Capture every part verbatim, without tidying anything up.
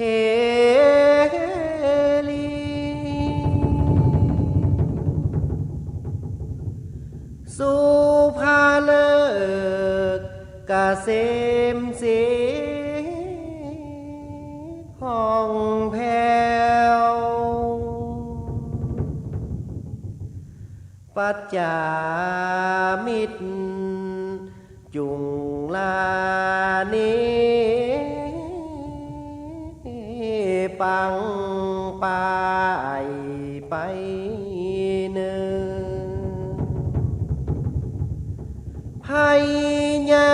ลี สุภาเลิกษ์เกษมศรีผ่องแผ้ว ปัจจามิตร จุ่งลาเน ปังปายไปเนิน ไพญา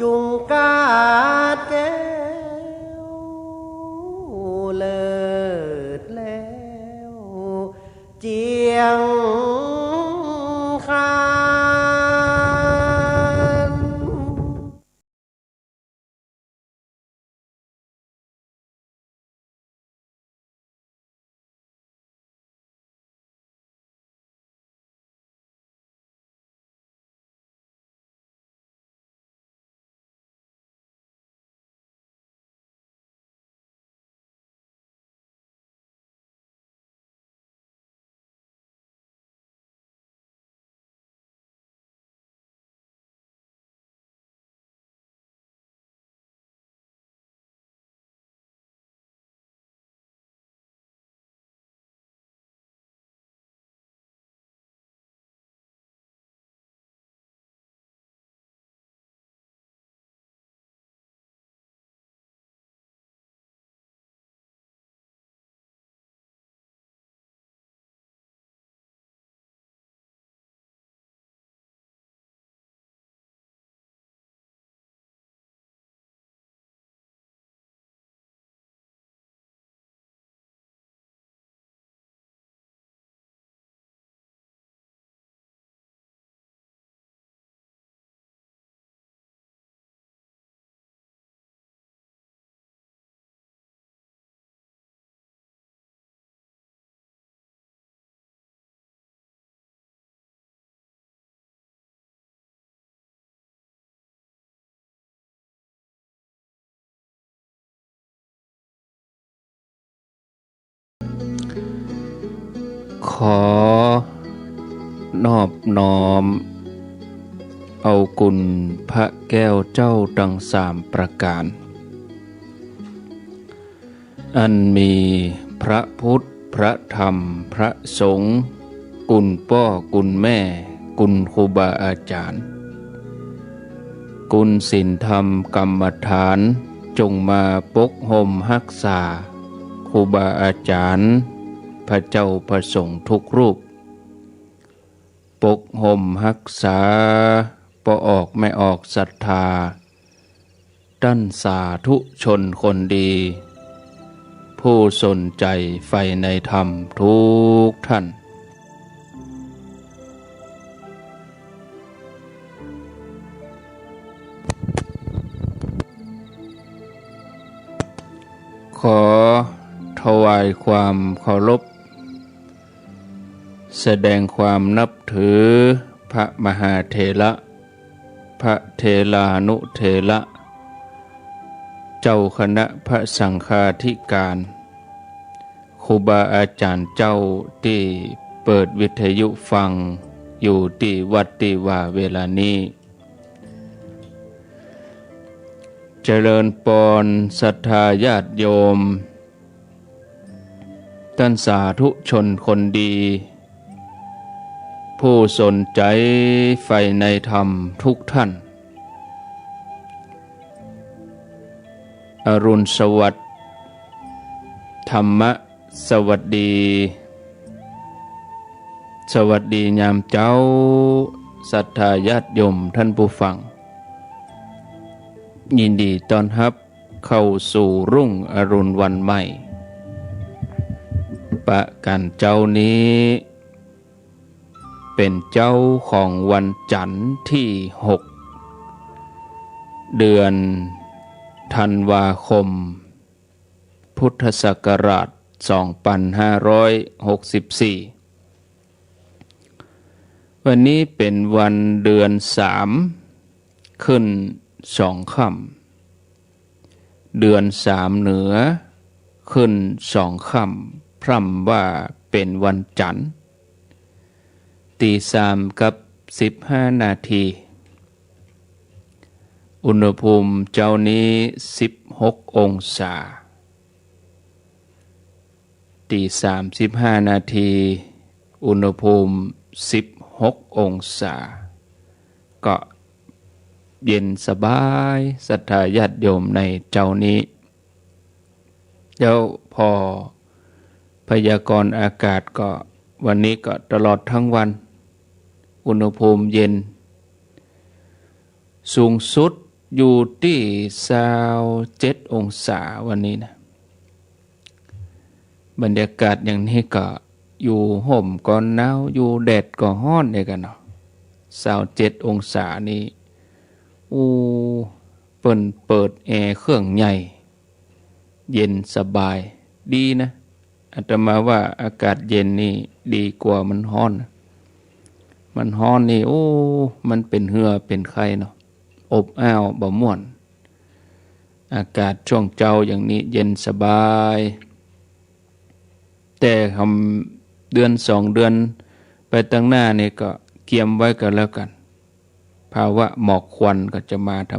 จุ่งกาดแก้ว เลิศแล้ว เจียงคาน ขอนอบน้อมเอาคุณพระแก้วเจ้าตังสามประก๋าน อันมีพระพุทธ พระธรรม พระสงฆ์ คุณป้อ คุณแม่ คุณครูบาอาจ๋ารย์ คุณศีลธรรมกรรมฐาน จงมาปกห่มฮักษา ครูบาอาจ๋ารย์ พระเจ้าพระสงฆ์ทุกรูป ปกห่มฮักษา ป้อออกแม่ออกศรัทธา ต้านสาธุชนคนดี ผู้สนใจ๋ใฝ่ในธรรมทุกท่าน ขอถวายความเคารพ แสดงความนับถือพระมหาเถระ พระเถรานุเถระ เจ้าคณะพระสังฆาธิการ ครูบาอาจ๋ารย์เจ้าตี้เปิดวิทยุฟังอยู่ตี้วัดตี้วาเวลานี้ เจริญปอนศรัทธาญาติโยม ต้านสาธุชนคนดี ผู้สนใจ๋ใฝ่ในธรรมทุกท่าน อรุณสวัสดิ์ ธรรมะสวัสดี สวัสดียามเจ๊า ศรัทธาญาติโยมท่านผู้ฟัง ยินดีต้อนฮับ เข้าสู่รุ่งอรุณวันใหม่ ประก๋านเจ๊านี้ เป๋นเจ๊าของวันจันทร์ตี้หก เดือนธันวาคม พุทธศักราชสองปันห้าร้อยหกสิบสี่ วันนี้เป๋นวันเดือนสาม ขึ้นสองค่ำ เดือนสามเหนือ ขึ้นสองค่ำ พร่ำว่าเป๋นวันจั๋นทร์ ตีสามกับสิบห้านาที อุณหภูมิเจ๊านี้สิบหกองศา ตีสามสิบห้านาที อุณหภูมิสิบหกองศา ก็เย็นสบายศรัทธาญาติโยมในเจ๊านี้ แล้วผ่อพยากรณ์อากาศก็ วันนี้ก็ตลอดทั้งวัน อุณหภูมิเย็น สูงสุดอยู่ตี้ซาวเจ็ดองศาวันนี้นะ บรรยากาศอย่างนี้ก็อยู่ฮ่มก็หนาว อยู่แดดก็ฮ้อนเนี่ยกั๋นเนาะ ซาวเจ็ดองศานี่ อู้ เปิ้นเปิดแอร์เครื่องใหญ่ เย็นสบาย ดีนะ อาตมาว่าอากาศเย็นนี่ดีกว่ามันฮ้อนนะ มันฮ้อนนี่ โอ้ มันเป๋นเหื่อเป๋นไข้เนาะ อบอ้าวบ่ม่วน อากาศช่วงเจ๊าอย่างนี้เย็นสบาย แต่หำเดือนสองเดือนไปตังหน้านี่ก็เกียมไว้ก็แล้วกั๋น ภาวะหมอกควันก็จะมาท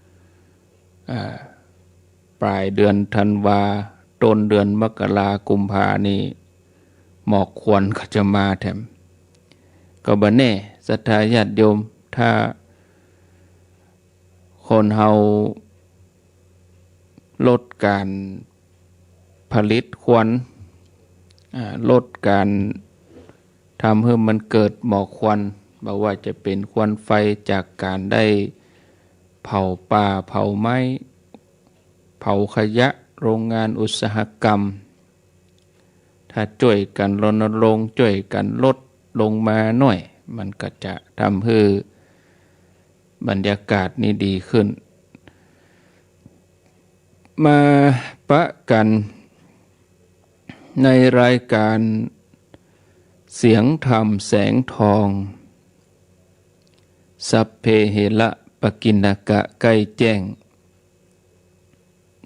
ำ อ่า ป๋ายเดือนธันวา ต้นเดือนมกรา กุมภานี่ หมอกควันก็จะมาแถม ก็บ่แน่ ศรัทธาญาติโยม ถ้าคนเฮาลดก๋านผลิตควัน อ่า ลดก๋านทำหื้อมันเกิดหมอกควัน บ่ว่าจะเป๋นควันไฟจากก๋านได้เผาป่าเผาไม้ เผาขยะ โรงงานอุตสาหกรรม ถ้าจ้วยกั๋นรณรงค์ จ้วยกั๋นลดลงมาหน้อย มันก็จะทำหื้อบรรยากาศนี้ดีขึ้น มาปะกั๋นในรายก๋านเสียงธรรมแสงทอง สัพเพเหระปกิณณกะ ใกล้แจ้ง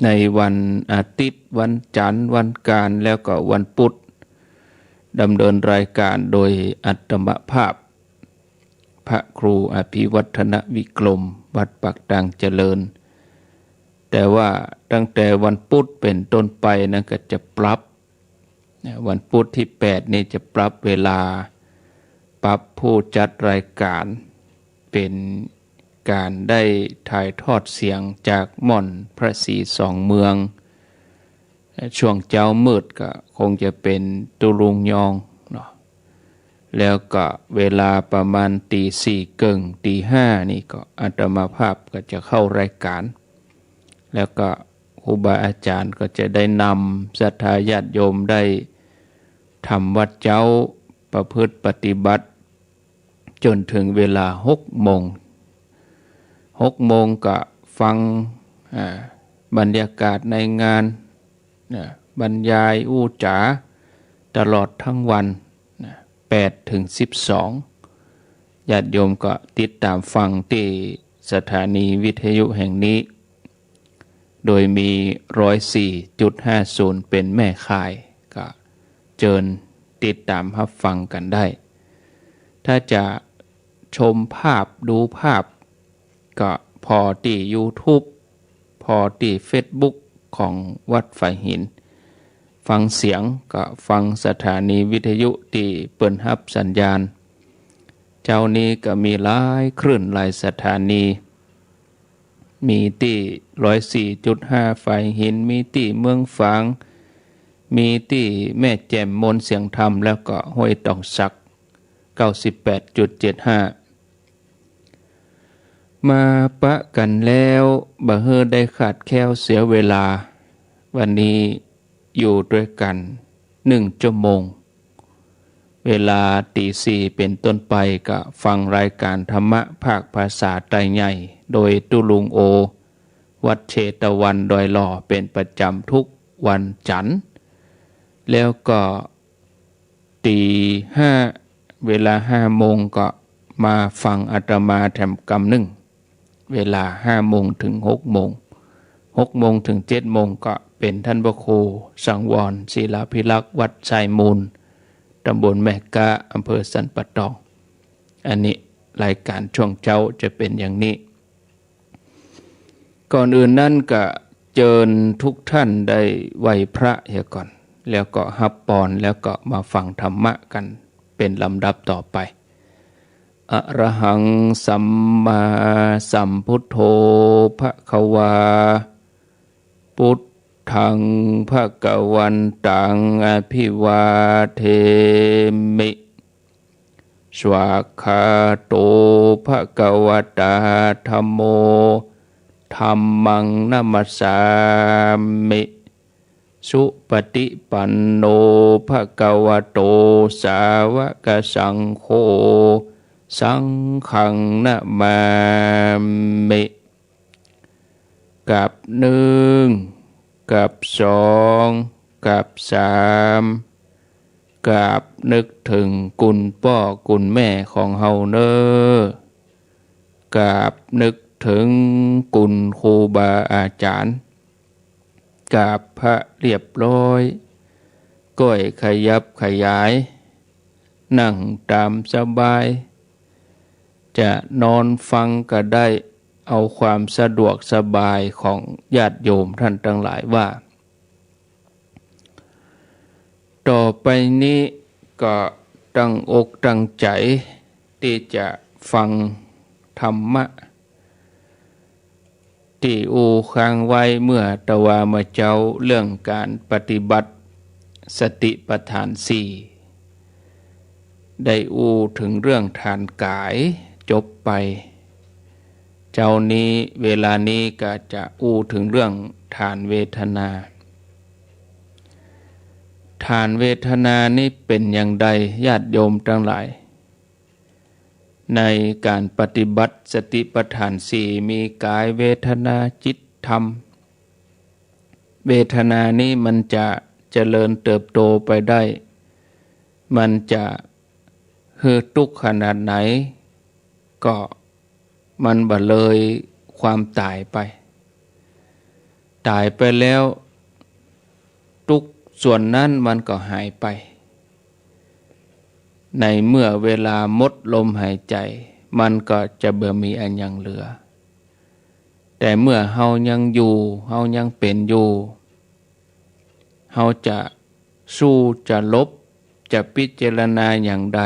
ในวันอาทิตย์ วันจั๋นทร์ วันอังคาร แล้วก็วันพุธ ดำเนินรายก๋านโดยอาตมาภาพ พระครูอภิวัฒนวิกรม วัดปากตางเจริญ แต่ว่าตั้งแต่วันพุธเป๋นต้นไปนั้นก็จะปรับ นะ วันพุธที่แปดนี่จะปรับเวลา ปรับผู้จัดรายก๋าน เป๋นก๋านได้ถ่ายทอดเสียงจากหม่อนพระศรีสองเมือง ช่วงเจ๊ามืดก็คงจะเป๋นตุ๊ลุงยองเนาะ แล้วก็เวลาประมาณตีสี่เกิ่ง ตีห้านี่ก็อาตมาภาพก็จะเข้ารายก๋าน แล้วก็ครูบาอาจ๋ารย์ก็จะได้นำศรัทธาญาติโยมได้ทำวัตรเจ๊า ประพฤติปฏิบัติ จ๋นเถิงเวลาหกโมง หกโมงก็ฟัง อ่า บรรยากาศในงาน นะ บรรยายอู้จ๋าตลอดทั้งวัน นะ แปดเถิงสิบสอง ญาติโยมก็ติดต๋ามฟังตี้สถานีวิทยุแห่งนี้ โดยมี ร้อยสี่จุดห้าศูนย์ เป๋นแม่ข่าย ก็เจิญติดต๋ามฮับฟังกั๋นได้ ถ้าจะชมภาพ ดูภาพ ก็ผ่อตี้ยูทูบ ผ่อตี้เฟซบุ๊กของวัดฝายหิน ฟังเสียงก็ฟังสถานีวิทยุตี้เปิ้นฮับสัญญาณ เจ๊านี้ก็มีหลายคลื่นหลายสถานี มีตี้ ร้อยสี่จุดห้า ฝายหิน มีตี้เมืองฝาง มีตี้แม่แจ่ม มนต์เสียงธรรม แล้วก็ห้วยตองสัก เก้าสิบแปดจุดเจ็ดห้า มาปะกั๋นแล้ว บ่หื้อได้ขาดแคลนเสียเวลา วันนี้อยู่ตวยกั๋นหนึ่งชั่วโมง เวลาตีสี่เป๋นต้นไปก็ฟังรายก๋านธรรมะภาคภาษาไตใหญ่ โดยตุ๊ลุงโอ วัดเชตวันดอยหล่อ เป๋นประจ๋ำทุกวันจั๋นทร์ แล้วก็ ตีห้า เวลาห้าโมงก็มาฟังอาตมาแถมกำนึ่ง เวลาห้าโมงเถิงหกโมง หกโมงเถิงเจ็ดโมงก็เป๋นต้านพระครูสังวร ศิลาภิรักษ์ วัดทรายมูล ตำบลแม่ก๊า อำเภอสันป่าตอง อันนี้รายก๋านช่วงเจ๊าจะเป๋นอย่างนี้ ก่อนอื่นนั้นก็เจิญทุกท่านได้ไหว้พระเหียก่อน แล้วก็ฮับปอน แล้วก็มาฟังธรรมะกั๋นเป๋นลำดับต่อไป อะระหัง สัมมาสัมพุทโธ ภะคะวา ปุตถัง ภะคะวันตัง อะภิวาเทมิ สวากขาโต ภะคะวะตา ธัมโม ธัมมัง นะมัสสามิ สุปะติปันโน ภะคะวะโต สาวะกะสังโฆ สังฆัง นะมามิ กับนึ่ง กับสอง กับสาม กับนึกเถิงกุณป้อกุณแม่ของเฮาเน่อ กับนึกเถิงกุณครูบาอาจ๋ารย์ กับพระเรียบร้อย ก้อยขยับขยาย นั่งต๋ามสบาย จะนอนฟังก็ได้ เอาความสะดวกสบายของญาติโยมต้านตังหลายว่า ต่อไปนี้ก็ตั้งอกตั้งใจ๋ตี้จะฟังธรรมะ ตี้อู้ค้างไว้เมื่อตะวาเมื่อเจ๊า เรื่องก๋านปฏิบัติสติปัฏฐานสี่ ได้อู้เถิงเรื่องฐานก๋ายจบไป เจ๊านี้เวลานี้ก็จะอู้เถิงเรื่องฐานเวทนา ฐานเวทนานี้เป๋นอย่างใด ญาติโยมตังหลาย ในก๋านปฏิบัติสติปัฏฐานสี่ มีก๋ายเวทนาจิตธรรม เวทนานี้มันจะเจริญเติบโตไปได้ มันจะหื้อตุ๊กข์ขนาดไหน ก็มันบ่เลยความต๋ายไป ต๋ายไปแล้ว ตุ๊กข์ส่วนนั้นมันก็หายไป ในเมื่อเวลาหมดลมหายใจ๋ มันก็จะบ่มีอะหยังเหลือ แต่เมื่อเฮายังอยู่ เฮายังเป๋นอยู่ เฮาจะสู้ จะหลบ จะพิจารณาอย่างใด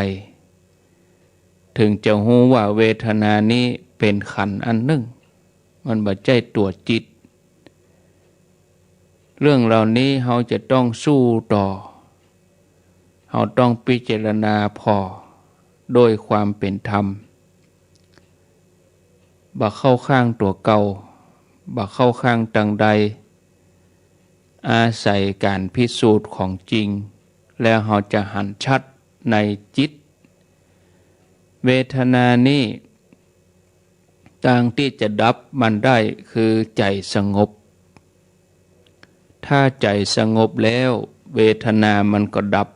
เถิงจะฮู้ว่าเวทนานี้เป๋นขันธ์อันนึ่ง มันบ่ใจ้ตั๋วจิต เรื่องเหล่านี้เฮาจะต้องสู้ต่อ เฮาต้องพิจารณาผ่อโดยความเป๋นธรรม บ่เข้าข้างตั๋วเก่า บ่เข้าข้างตังใด อาศัยก๋านพิสูจน์ของจริง แล้วเฮาจะหันชัดในจิต เวทนานี้ ตางตี้จะดับมันได้คือใจ๋สงบ ถ้าใจ๋สงบแล้ว เวทนามันก็ดับ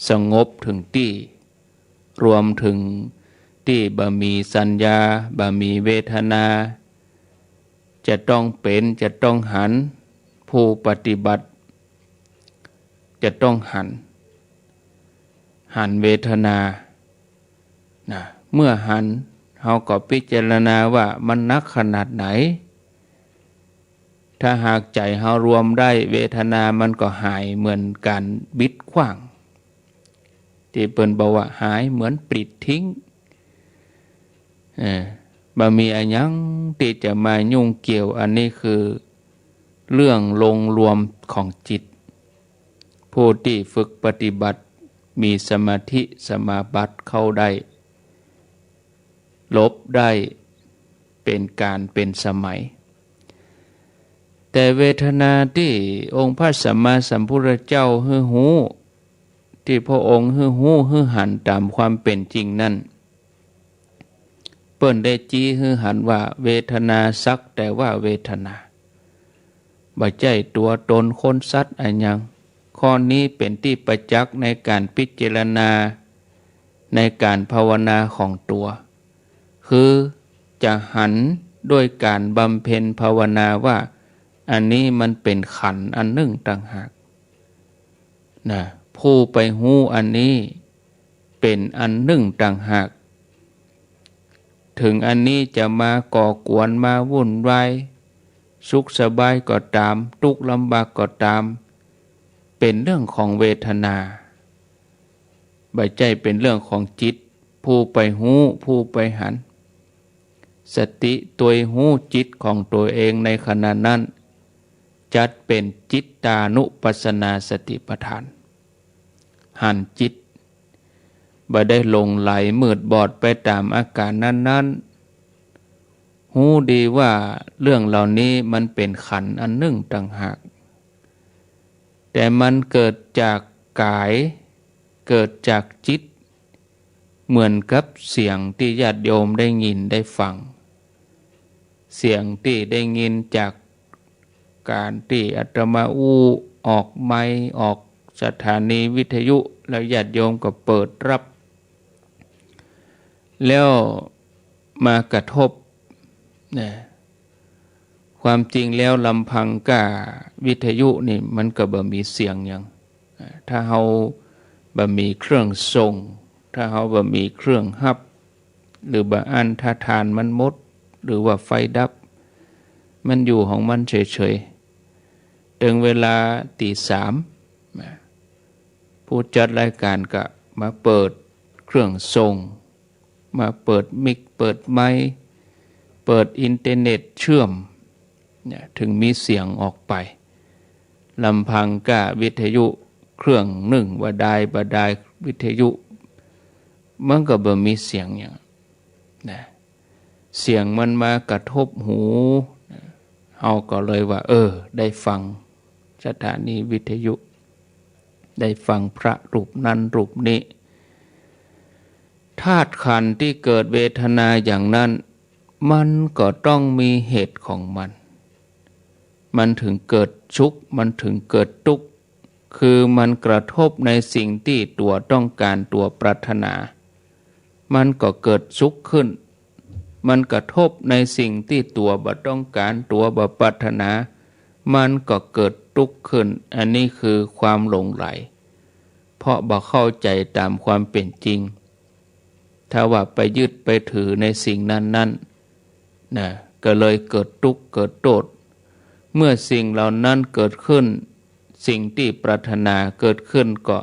สงบเถิงตี้ รวมเถิงตี้บ่มีสัญญา บ่มีเวทนา จะต้องเป๋น จะต้องหัน ผู้ปฏิบัติ จะต้องหัน หันเวทนา นะ เมื่อหัน เฮาก็พิจารณาว่ามันหนักขนาดไหน ถ้าหากใจ๋เฮารวมได้ เวทนามันก็หายเหมือนก๋านบิดขว้าง ตี้เปิ้นบอกว่าหายเหมือนปลิดทิ้ง เออ บ่มีอะหยังตี้จะมายุ่งเกี่ยว อันนี้คือเรื่องลงรวมของจิต ผู้ตี้ฝึกปฏิบัติ มีสมาธิสมาบัติเข้าได้ หลบได้เป๋นก๋าลเป๋นสมัย แต่เวทนาตี้องค์พระสัมมาสัมพุทธเจ้าหื้อฮู้ ตี้พระองค์หื้อฮู้หื้อหันต๋ามความเป๋นจริงนั้น เปิ้นได้จี้หื้อหันว่าเวทนาสักแต่ว่าเวทนา บ่ใจ้ตั๋วตนคนสัตว์อะหยัง ข้อนี้เป๋นตี้ประจักษ์ในก๋านพิจารณา ในก๋านภาวนาของตั๋ว คือจะหัน ด้วยก๋านบำเพ็ญภาวนาว่า อันนี้มันเป๋นขันธ์อันนึ่งต่างหาก นะ ผู้ไปฮู้อันนี้เป๋นอันนึ่งต่างหาก เถิงอันนี้จะมาก่อกวน มาวุ่นวาย สุขสบายก็ต๋าม ตุ๊กข์ลำบากก็ต๋าม เป๋นเรื่องของเวทนา บ่ใจ้เป๋นเรื่องของจิต ผู้ไปฮู้ ผู้ไปหัน สติตวยฮู้จิตของตั๋วเองในขณะนั้น จัดเป๋นจิตตานุปัสสนาสติปัฏฐาน หันจิต บ่ได้หลงไหลมืดบอดไปต๋ามอาก๋านนั้นๆ ฮู้ดีว่าเรื่องเหล่านี้มันเป๋นขันธ์อันนึ่งต่างหาก แต่มันเกิดจากก๋าย เกิดจากจิต เหมือนกับเสียงตี้ญาติโยมได้ยินได้ฟัง เสียงตี้ได้ยินจากก๋านตี้อาตมาอู้ออกไมค์ ออกสถานีวิทยุ แล้วญาติโยมก็เปิดรับ แล้วมากระทบ นะ ความจริงแล้วลำพังก้าวิทยุนี่มันก็บ่มีเสียงหยัง อ่า ถ้าเฮาบ่มีเครื่องส่ง ถ้าเฮาบ่มีเครื่องฮับ หรือบ่อั้นถ้าถ่านมันหมด หรือว่าไฟดับ มันอยู่ของมันเฉยๆ เถิงเวลาตีสาม นะ ผู้จัดรายการก็มาเปิดเครื่องส่ง มาเปิดมิก เปิดไมค์ เปิดอินเทอร์เน็ตเชื่อม เนี่ย เถิงมีเสียงออกไป ลำพังก้าวิทยุเครื่องนึ่งบ่ดาย บ่ดายวิทยุ มันก็บ่มีเสียงหยัง นะ เสียงมันมากระทบหู เฮาก็เลยว่า เออ ได้ฟังสถานีวิทยุ ได้ฟังพระรูปนั้นรูปนี้ ธาตุขันธ์ตี้เกิดเวทนาอย่างนั้น มันก็ต้องมีเหตุของมัน มันเถิงเกิดสุข มันเถิงเกิดตุ๊กข์ คือมันกระทบในสิ่งตี้ตั๋วต้องก๋าน ตั๋วปรารถนา มันก็เกิดสุขขึ้น มันกระทบในสิ่งตี้ตั๋วบ่ต้องก๋าน ตั๋วบ่ปรารถนา มันก็เกิดตุ๊กข์ขึ้น อันนี้คือความหลงใหล เพราะบ่เข้าใจ๋ต๋ามความเป๋นจริง ถ้าว่าไปยึดไปถือในสิ่งนั้นๆ นะ ก็เลยเกิดตุ๊กข์เกิดโต้ษ เมื่อสิ่งเหล่านั้นเกิดขึ้น สิ่งตี้ปรารถนาเกิดขึ้นก็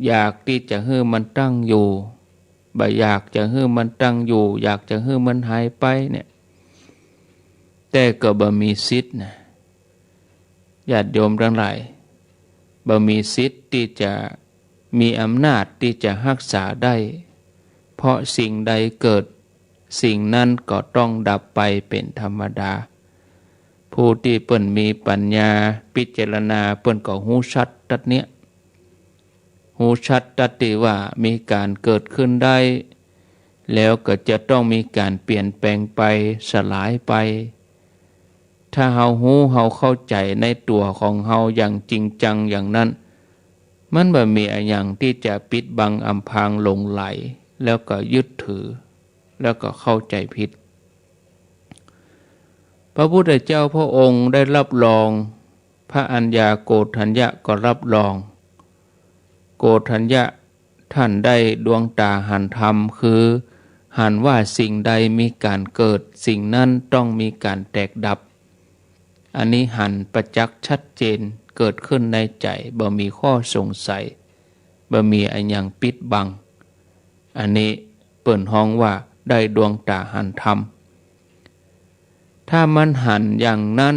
อยากตี้จะหื้อมันตั้งอยู่ บ่อยากจะหื้อมันตั้งอยู่ อยากจะหื้อมันหายไปเนี่ย แต่ก็บ่มีสิทธิ์นะ ญาติโยมตังหลาย บ่มีสิทธิ์ตี้จะมีอำนาจตี้จะฮักษาได้ เพราะสิ่งใดเกิด สิ่งนั้นก็ต้องดับไปเป๋นธรรมดา ผู้ตี้เปิ้นมีปัญญาพิจารณา เปิ้นก็ฮู้ชัดตั๊ดเนี่ย ฮู้ชัดตั๊ดตี้ว่ามีก๋านเกิดขึ้นได้ แล้วก็จะต้องมีก๋านเปลี่ยนแปลงไป สลายไป ถ้าเฮาฮู้เฮาเข้าใจ๋ในตั๋วของเฮาอย่างจริงจังอย่างนั้น มันบ่มีอะหยังตี้จะปิดบังอำพรางหลงใหล แล้วก็ยึดถือ แล้วก็เข้าใจ๋ผิด พระพุทธเจ้าพระองค์ได้รับรอง พระอัญญาโกณฑัญญะก็รับรอง โกณฑัญญะท่านได้ดวงต๋าหันธรรม คือหันว่าสิ่งใดมีก๋านเกิด สิ่งนั้นต้องมีก๋านแตกดับ อันนี้หันประจักษ์ชัดเจน เกิดขึ้นในใจ๋ บ่มีข้อสงสัย บ่มีอะหยังปิดบัง อันนี้เปิ้นฮ้องว่าได้ดวงต๋าหันธรรม ถ้ามันหันอย่างนั้น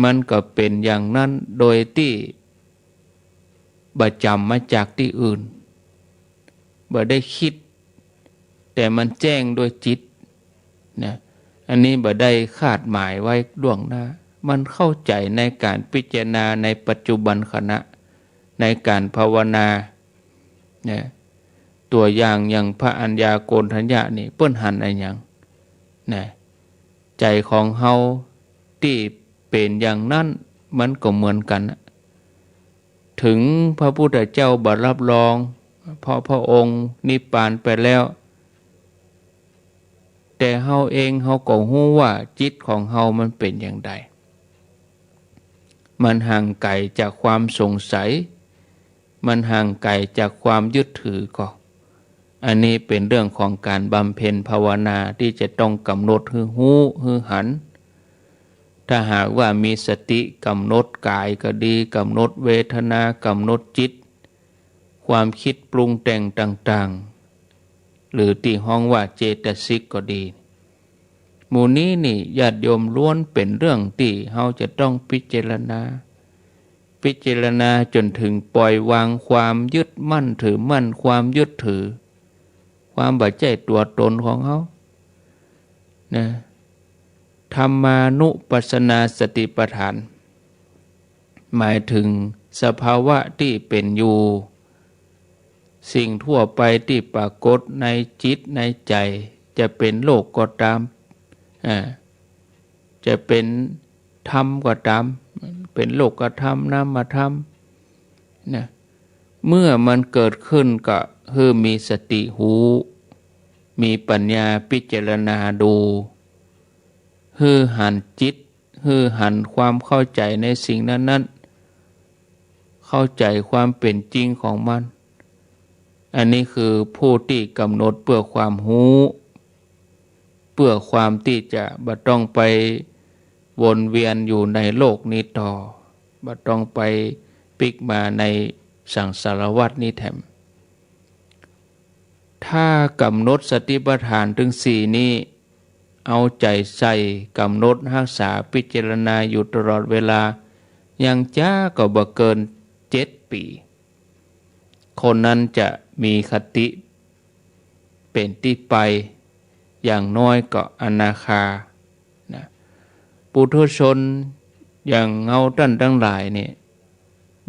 มันก็เป๋นอย่างนั้น โดยตี้บ่จ๋ำมาจากตี้อื่น บ่ได้กึ๊ด แต่มันแจ้งด้วยจิตนะ อันนี้บ่ได้คาดหมายไว้ล่วงหน้า มันเข้าใจ๋ในก๋านพิจารณาในปัจจุบันขณะ ในก๋านภาวนานะ ตั๋วอย่างอย่างพระอัญญาโกณฑัญญะนี่ เปิ้นหันอะหยังนะ ใจ๋ของเฮาตี้เป๋นอย่างนั้น มันก็เหมือนกั๋น เถิงพระพุทธเจ้าบ่รับรอง เพราะพระองค์นิพพานไปแล้ว แต่เฮาเองเฮาก็ฮู้ว่าจิตของเฮามันเป๋นอย่างใด มันห่างไก๋จากความสงสัย มันห่างไก๋จากความยึดถือก่อ อันนี้เป๋นเรื่องของก๋านบำเพ็ญภาวนาตี้จะต้องก๋ำหนดหื้อฮู้หื้อหัน ถ้าหากว่ามีสติก๋ำหนดก๋ายก็ดี ก๋ำหนดเวทนา ก๋ำหนดจิต ความกึ๊ดปรุงแต่งต่างๆ หรือตี้ฮ้องว่าเจตสิกก็ดี หมู่นี้นี่ญาติโยมล้วนเป๋นเรื่องตี้เฮาจะต้องพิจารณา พิจารณาจ๋นเถิงปล่อยวางความยึดมั่นถือมั่น ความยึดถือ ความบ่ใจ้ตั๋วตนของเฮา นะ ธัมมานุปัสสนาสติปัฏฐาน หมายเถิงสภาวะตี้เป๋นอยู่ สิ่งทั่วไปตี้ปรากฏในจิตในใจ๋ จะเป๋นโลกก็ต๋าม อ่า จะเป๋นธรรมก็ต๋าม เป๋นโลกธรรม นามธรรม นะ เมื่อมันเกิดขึ้นก็หื้อมีสติฮู้ มีปัญญาพิจารณาดู หื้อหันจิต หื้อหันความเข้าใจ๋ในสิ่งนั้นๆ เข้าใจ๋ความเป๋นจริงของมัน อันนี้คือผู้ตี้ก๋ำหนดเปื้อความฮู้ เปื้อความตี้จะบ่ต้องไปวนเวียนอยู่ในโลกนี้ต่อ บ่ต้องไปปิ๊กมาในสังสารวัฏนี้แถม ถ้าก๋ำหนดสติปัฏฐานตึงสี่นี้ เอาใจ๋ใส่ก๋ำหนดฮักษาพิจารณาอยู่ตลอดเวลา ยังจ๊าก็บ่เกินเจ็ดปี๋ คนนั้นจะมีคติเป๋นตี้ไป อย่างน้อยก็อนาคา นะ ปุถุชนอย่างเฮาต้านตังหลายนี่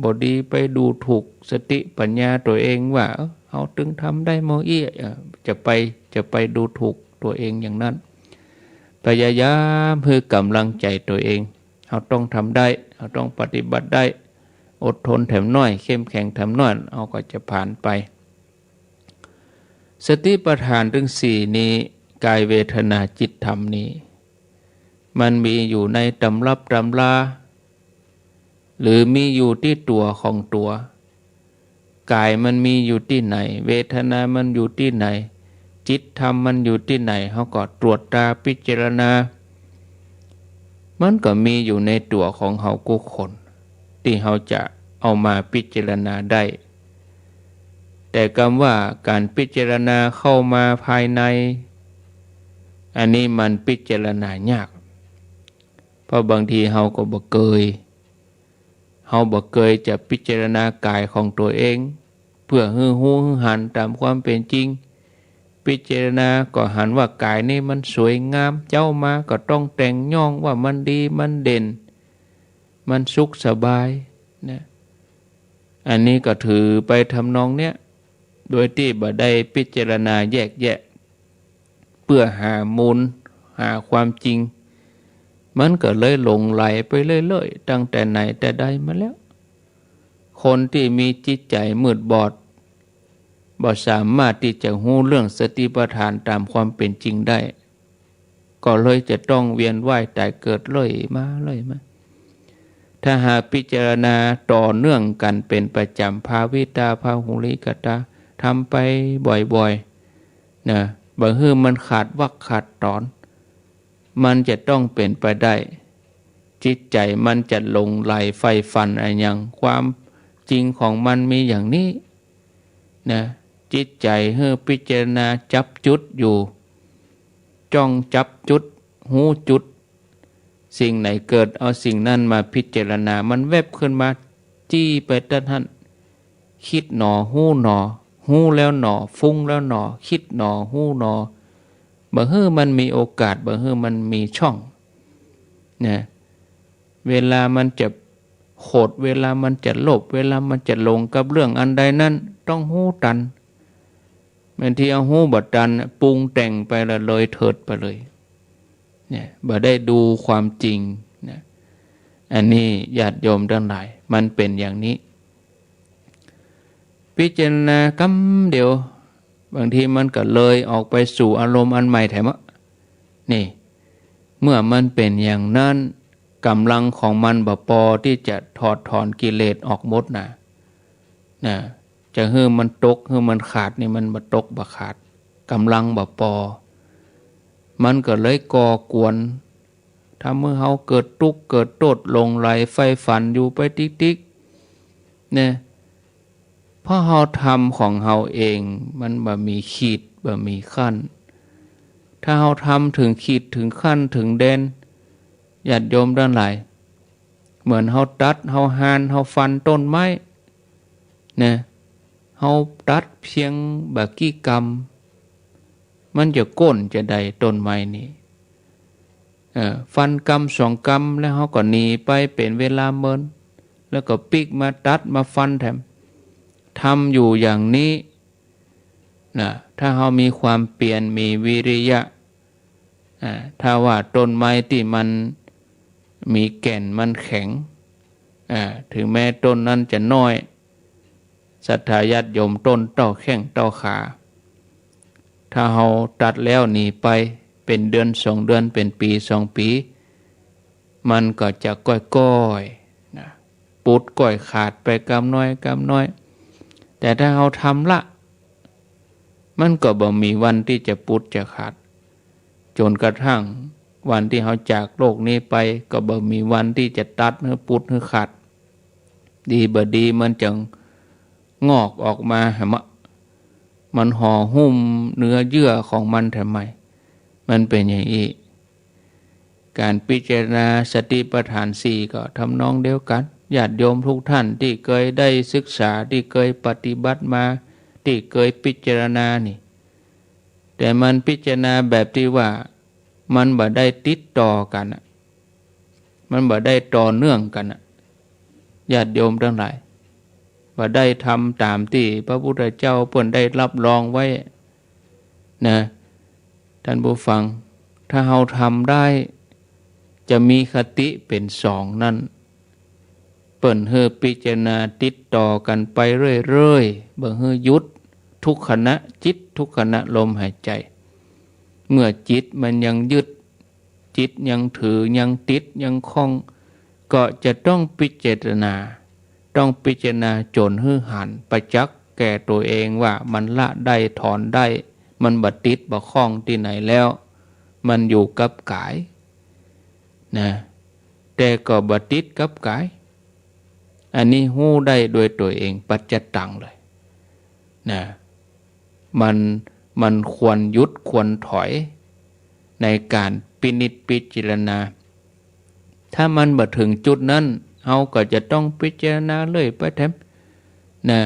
บ่ดีไปดูถูกสติปัญญาตั๋วเองว่า เอ้อ เฮาตึงทำได้หม้ออี้ เอ้อ จะไป จะไปดูถูกตั๋วเองอย่างนั้น พยายามหื้อก๋ำลังใจ๋ตั๋วเอง เฮาต้องทำได้ เฮาต้องปฏิบัติได้ อดทนแถมหน้อย เข้มแข็งแถมหน้อย เฮาก็จะผ่านไป สติปัฏฐานตึงสี่นี้ กายเวทนาจิตธรรมนี้ มันมีอยู่ในตำรับตำรา หรือมีอยู่ตี้ตั๋วของตั๋ว ก๋ายมันมีอยู่ตี้ไหน เวทนามันอยู่ตี้ไหน จิตธรรมมันอยู่ตี้ไหน เฮาก็ตรวจตราพิจารณา มันก็มีอยู่ในตั๋วของเฮากู้คน ตี้เฮาจะเอามาพิจารณาได้ แต่กำว่าก๋านพิจารณาเข้ามาภายใน อันนี้มันพิจารณายาก เพราะบางทีเฮาก็บ่เกย เฮาบ่เกยจะพิจารณากายของตั๋วเอง เปื้อหื้อฮู้หื้อหันต๋ามความเป๋นจริง พิจารณาก็หันว่ากายนี้มันสวยงาม เจ๊ามาก็ต้องแต่งย้องว่ามันดี มันเด่น มันสุขสบาย นะ อันนี้ก็ถือไปทำนองเนี้ย โดยตี้บ่ได้พิจารณาแยกแยะ เปื้อหามูล หาความจริง มันก็เลยหลงใหลไปเรื่อยๆ ตั้งแต่ไหนแต่ใดมาแล้ว คนตี้มีจิตใจ๋มืดบอด บ่สามารถตี้จะฮู้เรื่องสติปัฏฐานต๋ามความเป๋นจริงได้ ก็เลยจะต้องเวียนว่ายต๋ายเกิดเรื่อยมา เรื่อยมา ถ้าหากพิจารณาต่อเนื่องกั๋นเป๋นประจ๋ำ ภาวิตา พาหุลิกตา ทำไปบ่อยๆ นะ บ่หื้อมันขาดวรรคขาดต๋อน มันจะต้องเป๋นไปได้ จิตใจ๋มันจะหลงใหลใฝ่ฝันอะหยัง ความจริงของมันมีอย่างนี้ นะ จิตใจ๋หื้อพิจารณาจับจุดอยู่ จ้องจับจุด ฮู้จุด สิ่งไหนเกิด เอาสิ่งนั้นมาพิจารณา มันแวบขึ้นมา จี้ไปตั๊ดหั้น กึ๊ดหนอ ฮู้หนอ ฮู้แล้วหนอ ฟุ้งแล้วหนอ กึ๊ดหนอ ฮู้หนอ บ่หื้อมันมีโอกาส บ่หื้อมันมีช่อง นะ เวลามันจะโขด เวลามันจะโลภ เวลามันจะหลงกับเรื่องอันใดนั้น ต้องฮู้ตัน บางทีเอาฮู้บ่ตัน ปรุงแต่งไปละเลยเถิดไปเลย เนี่ย บ่ได้ดูความจริง นะ อันนี้ญาติโยมตังหลาย มันเป๋นอย่างนี้ พิจารณากำเดียว บางทีมันก็เลยออกไปสู่อารมณ์อันใหม่แถมอะ นี่ เมื่อมันเป๋นอย่างนั้น ก๋ำลังของมันบ่ปอตี้จะถอดถอนกิเลสออกหมดนะ นะ จะหื้อมันตก หื้อมันขาดนี่มันบ่ตกบ่ขาด ก๋ำลังบ่ปอ มันก็เลยก่อกวน ทำหื้อเฮาเกิดตุ๊กข์เกิดโต้ษ หลงใหลใฝ่ฝันอยู่ไปติ๊กๆ เนี่ย เพราะเฮาทำของเฮาเอง มันบ่มีขีดบ่มีขั้น ถ้าเฮาทำเถิงขีดเถิงขั้นเถิงแดน ญาติโยมตังหลาย เหมือนเฮาตัด เฮาหั่น เฮาฟันต้นไม้ นะ เฮาตัดเพียงบ่กี่กำ มันจะโค่นจะใดต้นไม้นี่ เออ ฟันกำสองกำแล้วเฮาก็หนีไปเป๋นเวลาเมิน แล้วก็ปิ๊กมาตัดมาฟันแถม ทำอยู่อย่างนี้ นะ ถ้าเฮามีความเปียร มีวิริยะ อ่า ถ้าว่าต้นไม้ตี้มันมีแก่นมันแข็ง อ่า ถึงแม้ต้นนั้นจะน้อย ศรัทธาญาติโยม ต้นเต้าแข้งเต้าขา ถ้าเฮาตัดแล้วหนีไป เป๋นเดือนสองเดือน เป๋นปี๋สองปี๋ มันก็จะก้อยๆ นะ ปุดก้อยขาดไปกำน้อยกำน้อย แต่ถ้าเฮาทำละ มันก็บ่มีวันตี้จะปุดจะขาด จ๋นกระทั่งวันตี้เฮาจากโลกนี้ไป ก็บ่มีวันตี้จะตัดหื้อปุดหื้อขาด ดีบ่ดีมันจะงอกออกมาแหมะ มันห่อหุ้มเนื้อเยื่อของมันแถมใหม่ มันเป๋นอย่างอี้ ก๋านพิจารณาสติปัฏฐานสี่ก็ทำนองเดียวกั๋น ญาติโยมทุกท่านตี้เกยได้ศึกษา ตี้เกยปฏิบัติมา ตี้เกยพิจารณานี่ แต่มันพิจารณาแบบตี้ว่ามันบ่ได้ติดต่อกั๋นอะ มันบ่ได้ต่อเนื่องกั๋นอะ ญาติโยมตังหลาย บ่ได้ทำต๋ามตี้พระพุทธเจ้าเปิ้นได้รับรองไว้ นะ ท่านผู้ฟัง ถ้าเฮาทำได้ จะมีคติเป๋นสองนั้น เปิ้นหื้อพิจารณาติดต่อกั๋นไปเรื่อยๆ บ่หื้อหยุด ทุกขณะจิต ทุกขณะลมหายใจ เมื่อจิตมันยังยึด จิตยังถือ ยังติด ยังคล้อง ก็จะต้องพิจารณา ต้องพิจารณาจ๋นหื้อหันประจักษ์แก่ตั๋วเองว่ามันละได้ ถอนได้ มันบ่ติดบ่คล้องตี้ไหนแล้ว มันอยู่กับก๋าย นะ แต่ก็บ่ติดกับก๋าย อันนี้ฮู้ได้โดยตั๋วเอง ปัจจตังเลย นะ มัน มันควรหยุดควรถอยในก๋านพินิจพิจารณา ถ้ามันบ่เถิงจุดนั้น เฮาก็จะต้องพิจารณาเรื่อยไปแถม นะ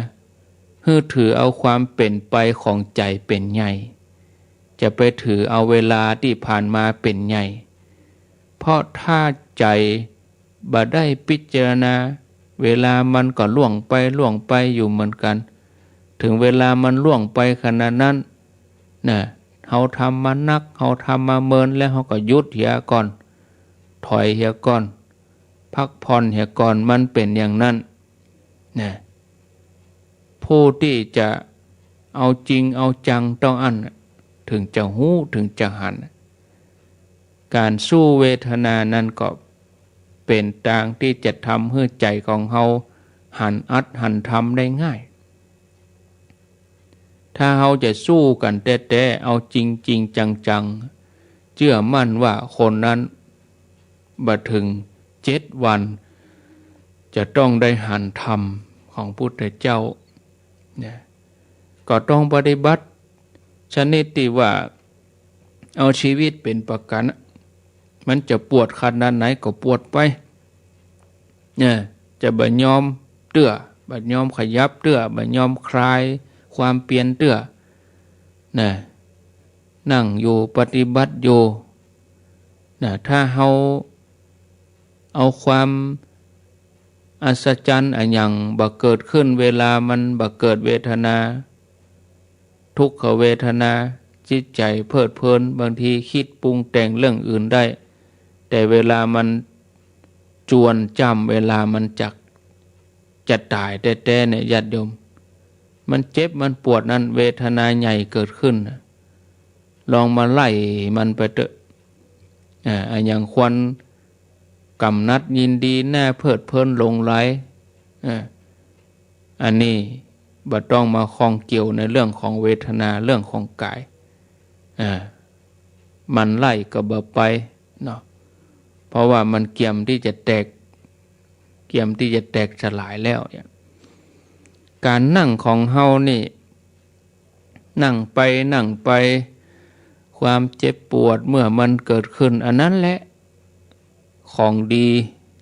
หื้อถือเอาความเป๋นไปของใจ๋เป๋นใหญ่ จะไปถือเอาเวลาตี้ผ่านมาเป๋นใหญ่ เพราะถ้าใจ๋บ่ได้พิจารณา เวลามันก็ล่วงไปล่วงไปอยู่เหมือนกั๋น เถิงเวลามันล่วงไปขนาดนั้น นะ เฮาทำมานัก เฮาทำมาเมินแล้ว เฮาก็หยุดเหียก่อน ถอยเหียก่อน พักผ่อนเหียก่อน มันเป๋นอย่างนั้น นะ ผู้ตี้จะเอาจริงเอาจังต้องอั้น เถิงจะฮู้ เถิงจะหัน ก๋านสู้เวทนานั้นก็เป๋นตางตี้จะทำหื้อใจ๋ของเฮาหันอัดหันทำได้ง่าย ถ้าเฮาจะสู้กั๋นแต๊ๆ เอาจริงๆ จังๆ เจื้อมั่นว่าคนนั้นบ่เถิงเจ็ดวัน จะต้องได้หันธรรมของพุทธเจ้า นะ ก็ต้องปฏิบัติชนิดตี้ว่าเอาชีวิตเป๋นประกั๋น มันจะปวดขนาดไหนก็ปวดไป เนี่ย จะบ่ยอมเตื้อ บ่ยอมขยับเตื้อ บ่ยอมคลายความเปียรเตื้อ นะ นั่งอยู่ปฏิบัติอยู่ นะ ถ้าเฮาเอาความอัศจรรย์อะหยังบ่เกิดขึ้น เวลามันบ่เกิดเวทนา ทุกขเวทนา จิตใจ๋เพลิดเพลิน บางทีกึ๊ดปรุงแต่งเรื่องอื่นได้ แต่เวลามันจวนจ้ำ เวลามันจักจะต๋ายแต๊ๆ เนี่ย ญาติโยม มันเจ็บมันปวดนั้น เวทนาใหญ่เกิดขึ้นน่ะ ลองมาไล่มันไปเต๊อะ อ่า อะหยังควรกำหนัดยินดี น่าเพลิดเพลินหลงใหล อ่า อันนี้บ่ต้องมาข้องเกี่ยวในเรื่องของเวทนา เรื่องของกาย อ่า มันไล่ก็บ่ไปเนาะ เพราะว่ามันเกียมตี้จะแตก เกียมตี้จะแตกสลายแล้วเนี่ย ก๋านนั่งของเฮานี่ นั่งไปนั่งไป ความเจ็บปวดเมื่อมันเกิดขึ้น อันนั้นแหละ ของดี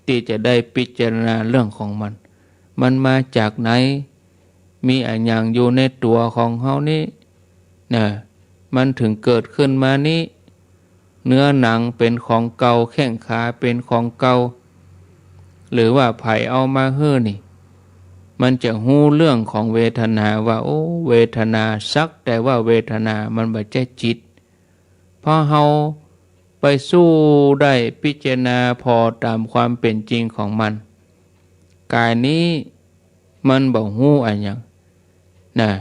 ตี้จะได้พิจารณาเรื่องของมัน มันมาจากไหน มีอะหยังอยู่ในตั๋วของเฮานี้ นะ มันเถิงเกิดขึ้นมานี้ เนื้อหนังเป๋นของเก่า แข้งขาเป๋นของเก่า หรือว่าใผเอามาหื้อนี่ มันจะฮู้เรื่องของเวทนาว่า โอ้ เวทนา สักแต่ว่าเวทนา มันบ่ใจ้จิต เพราะเฮาไปสู้ได้พิจารณาผ่อต๋ามความเป๋นจริงของมัน ก๋ายนี้มันบ่ฮู้อะหยัง นะ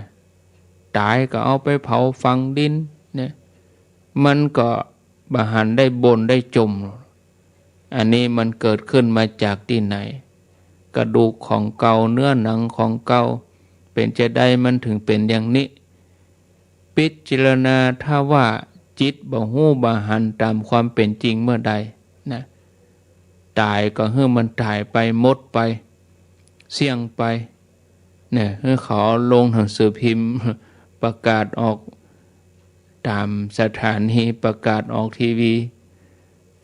ต๋ายก็เอาไปเผาฝังดินเนี่ย มันก็บ่หันได้บ่นได้จ่ม อันนี้มันเกิดขึ้นมาจากตี้ไหน กระดูกของเก่า เนื้อหนังของเก่า เป๋นจาใดมันเถิงเป๋นอย่างนี้ พิจารณาถ้าว่าจิตบ่ฮู้บ่หันต๋ามความเป๋นจริงเมื่อใดนะ ต๋ายก็หื้อมันต๋ายไป หมดไป เสี้ยงไป เนี่ย หื้อเขาเอาลงหนังสือพิมพ์ ประกาศออกต๋ามสถานี ประกาศออกทีวี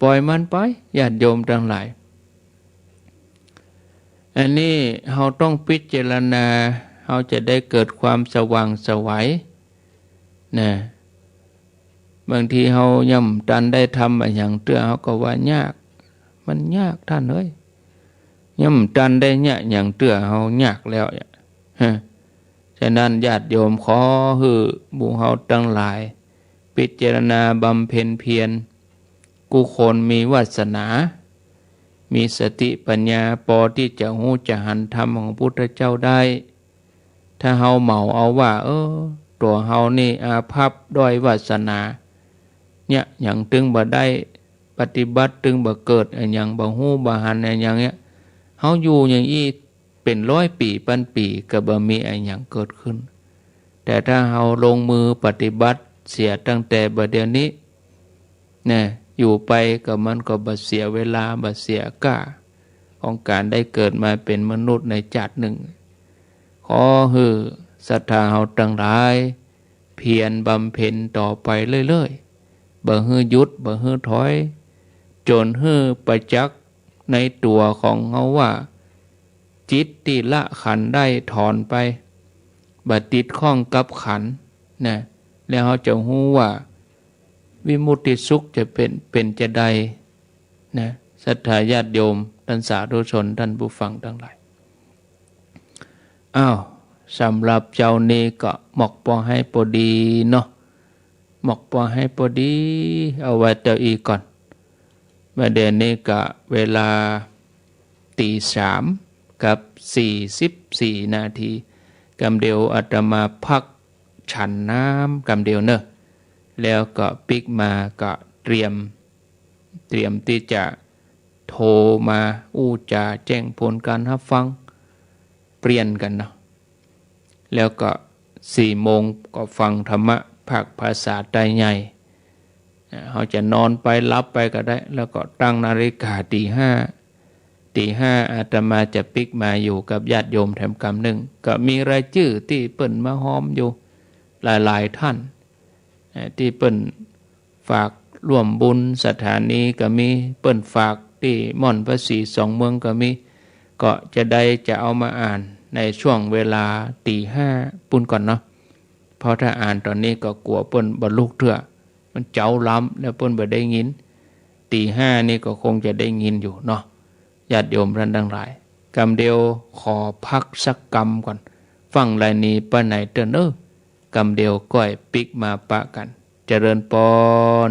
ป่อยมันไป ญาติโยมตังหลาย อันนี้เฮาต้องพิจารณา เฮาจะได้เกิดความสว่างไสวนะ บางทีเฮายังบ่ตันได้ทำอะหยังเตื้อ เฮาก็ว่ายาก มันยากต้านเอ๋ย ยังบ่ตันได้เยียะหยังเตื้อ เฮายากแล้วเนี่ย ฮะ ฉะนั้นญาติโยมขอหื้อหมู่เฮาตังหลาย พิจารณาบำเพ็ญเพียร กู้คนมีวาสนา มีสติปัญญา ปอตี้จะฮู้จะหันธรรมของพุทธเจ้าได้ ถ้าเฮาเหมาเอาว่า เออ ตั๋วเฮานี่อาภัพด้อยวาสนา เยียะหยังตึงบ่ได้ ปฏิบัติตึงบ่เกิดอะหยัง บ่ฮู้บ่หันอะหยังเนี่ย เฮาอยู่อย่างอี้เป๋นร้อยปี๋ปันปี๋ ก็บ่มีอะหยังเกิดขึ้น แต่ถ้าเฮาลงมือปฏิบัติเสียตั้งแต่บ่าเดี่ยวนี้ นะ อยู่ไปก็มันก็บ่เสียเวลา บ่เสียก้า ของก๋านได้เกิดมาเป๋นมนุษย์ในจาตินึ่ง ขอหื้อศรัทธาเฮาตังหลาย เพียรบำเพ็ญต่อไปเรื่อยๆ บ่หื้อหยุด บ่หื้อถอย จ๋นหื้อประจักษ์ในตั๋วของเฮาว่า จิตตี้ละขันธ์ได้ถอนไป บ่ติดข้องกับขันธ์นะ แล้วเฮาจะฮู้ว่า วิมุตติสุขจะเป๋น เป๋นจาใดนะ ศรัทธาญาติโยม ต้านสาธุชน ต้านผู้ฟังตังหลาย อ้าว สำหรับเจ๊านี้ก็หมอกปอให้ปอดีเนาะ หมอกปอให้ปอดี เอาไว้เต้าอี้ก่อน บ่าเดี่ยวนี้ก็เวลาตี๋สามกับสี่สิบสี่นาที กำเดียวอาตมาพักฉันน้ำกำเดียวเนาะ แล้วก็ปิ๊กมาก็เตรียม เตรียมตี้จะโทรมาอู้จ๋าแจ้งผลก๋านฮับฟัง เปลี่ยนกั๋นเนาะ แล้วก็สี่โมงก็ฟังธรรมะภาคภาษาไตใหญ่ อ่า เฮาจะนอนไปหลับไปก็ได้ แล้วก็ตั้งนาฬิกาตี๋ห้า ตี๋ห้าอาตมาจะปิ๊กมาอยู่กับญาติโยมแถมกำนึ่ง ก็มีรายจื้อตี้เปิ้นมาฮอมอยู่หลายๆ ต้าน อ่า ตี้เปิ้น ฝากร่วมบุญสถานีก็มี เปิ้นฝากตี้ม่อนภาษีสองเมืองก็มี ก็จะได้จะเอามาอ่านในช่วงเวลาตี๋ห้าปู้นก่อนเนาะ เพราะถ้าอ่านต๋อนนี้ก็กั๋วเปิ้นบ่ลุกเตื้อ มันเจ๊าล้ำแล้วเปิ้นบ่ได้ยิน ตี๋ห้านี่ก็คงจะได้ยินอยู่เนาะ ญาติโยมต้านตังหลาย กำเดียวขอพักสักกำก่อน ฟั่งลายนี้ไปไหนเตื้อเน้อ กำเดียวก้อยปิ๊กมาปะกั๋น เจริญปอน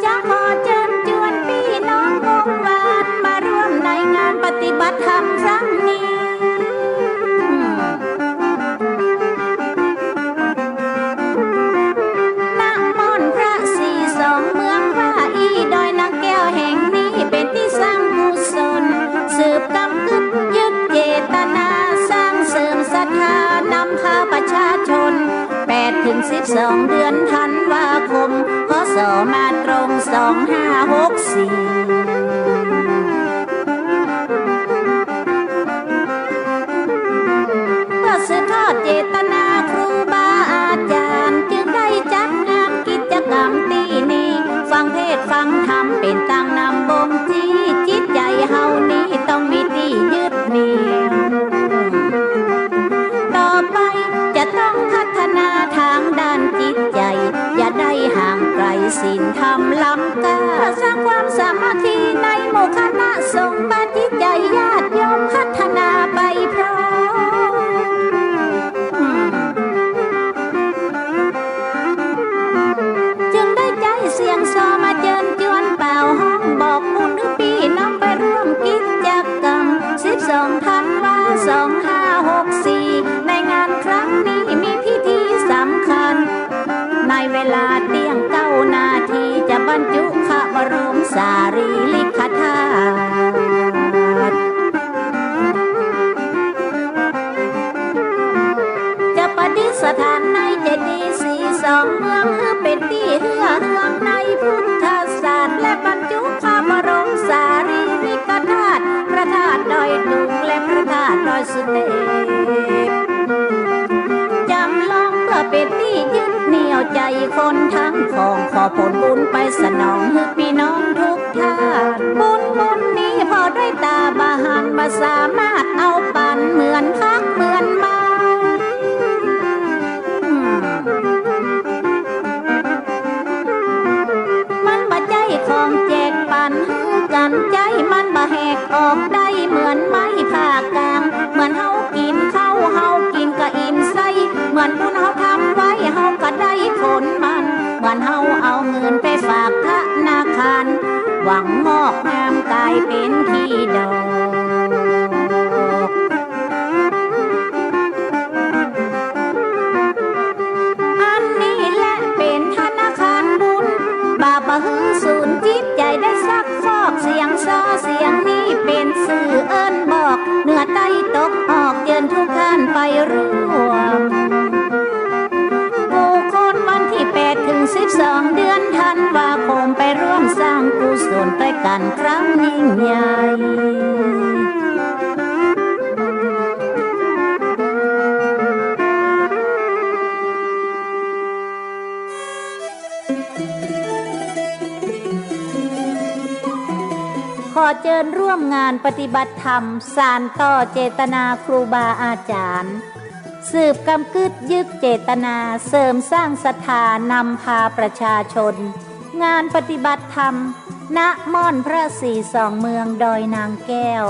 จะขอเจิญจวนปี้น้องวงวาน มาร่วมในงานปฏิบัติธรรมครั้งนี้ สิบสอง เดือนธันวาคม พ.ศ. มาตรง สองห้าหกสี่ เปื้อสืบทอดเจตนาครูบาอาจ๋ารย์ จึงได้จัดงานกิจกรรมตี้นี้ ฟังเทศน์ฟังธรรมเป๋นตางนำบ่งชี้ จิตใจ๋เฮานี้ต้องมีตี้ยึดเหนี่ยว ต่อไปจะต้องพัฒนาตางด้านจิตใจ๋ อย่าได้ห่างไก๋ศีลธรรมล้ำก้า สร้างความสามัคคีในหมู่คณะสงฆ์ ปาจิตใจ๋ญาติโยมพัฒนาไปพร้อม จึงได้ใจ๊เสียงซอมาเจิญจวนเป่าฮ้องบอกบุญหื้อปี้น้องไปร่วมกิจกรรม สิบสอง ธันวา สองห้าหกสี่ ในงานครั้งนี้มีพิธีสำคัญ ในเวลาเตี้ยงเก้านาที จะบรรจุพระบรมสารีริกธาตุ จะประดิษฐานในเจดีย์ศรีสองเมือง หื้อเป๋นตี้เฮื่อเฮืองในพุทธศาสตร์ และบรรจุพระบรมสารีริกธาตุ พระธาตุดอยตุง และพระธาตุดอยสุเทพ จำลองเปื้อเป๋นตี้ยึดเหนี่ยวใจ๋คนทั้งผอง ขอผลบุญไปสนองหื้อปี้น้องทุกท่าน บุญบุญนี้ผ่อด้วยต๋าบ่หัน บ่สามารถเอาปั๋นเหมือนฮักเหมือนเมา มันบ่ใจ้ของแจกปั๋นหื้อกั๋น ใจ๊มันบ่แหกออกได้เหมือนไม้ผ่ากลาง เหมือนเฮากิ๋นข้าวเฮากิ๋นก็อิ่มไส้ เหมือนบุญเฮาทำไว้เฮาก็ได้ผลมัน เหมือนเฮาเอาเงินไปฝากธนาคาร หวังงอกงามก๋ายเป๋นขี้ดอก อันนี้แหละเป๋นธนาคารบุญ บ่าบ่หื้อสูญจิตใจ๋ได้ซักฟอก เสียงซอเสียงนี้เป๋นสื่อเอิ้นบอก เหนือใต้ตกออกเจิญทุกท่านไปร่วม บุคคลวันตี้แปดเถิงสิบสอง เดือนธันวาคม ไปร่วมสร้างกุศลตวยกั๋นครั้งยิ่งใหญ่ ขอเจิญร่วมงานปฏิบัติธรรม สานต่อเจตนาครูบาอาจ๋ารย์ สืบกำกึ๊ดยึกเจตนา เสริมสร้างศรัทธา นำพาประชาชน งานปฏิบัติธรรม ณ ม่อนพระศรีสองเมืองดอยนางแก้ว